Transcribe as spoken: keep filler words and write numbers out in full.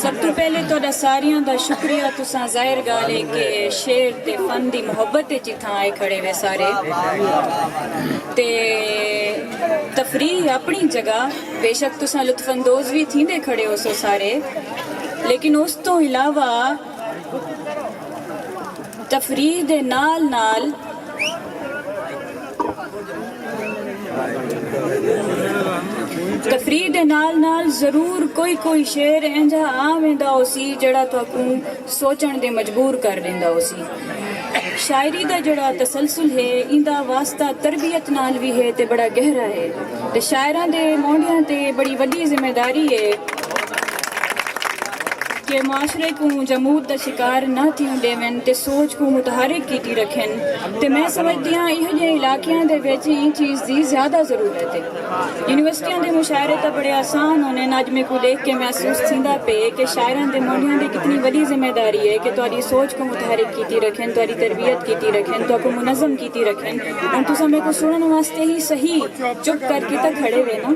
سب توں پہلے تہاݙا ساریاں دا شکریہ۔ تساں، ظاہر ڳالھ ہے کہ شعر تے فن دی محبت وچ اتھاں آئے کھڑے وے سارے، تے تفریح اپݨی جگہ، بے شک تساں لطف اندوز وی تھیندے کھڑے ہوسو سارے، لیکن اس توں علاوہ تفریح دے نال نال تفریح دے نال نال ضرور کوئی کوئی شعر اینجھا آ ویندا ہوسی جیڑھا تہاکوں سوچݨ دے مجبور کر ݙیندا ہوسی۔ شاعری دا جیڑھا تسلسل ہے، ایندا واسطہ تربیت نال وی ہے تے بڑا گہرا ہے، تے شاعراں دے مونڈھیاں تے بڑی وݙی ذمہ داری ہے کہ معاشرے کوں جمود دا شکار نہ تھیوݨ ݙیون تے سوچ کوں متحرک کیتی رکھن۔ تے میں سمجھدی ہاں ایہو جہے علاقیاں دے وچ ایں چیز دی زیادہ ضرورت ہے۔ یونیورسٹیاں دے مشاعرے تاں بڑے آسان ہوندن، اڄ میکوں ݙیکھ کے محسوس تھیندا پئے کہ شاعراں دے مونڈھیاں دی کتنی وݙی ذمہ داری ہے کہ تہاݙی سوچ کوں متحرک کیتی رکھن، تہاݙی تربیت کیتی رکھن، تہاکوں منظم کیتی رکھن۔ ہݨ تساں میکوں سݨݨ واسطے ہی صحیح چپ کر کے تاں کھڑے وے نا۔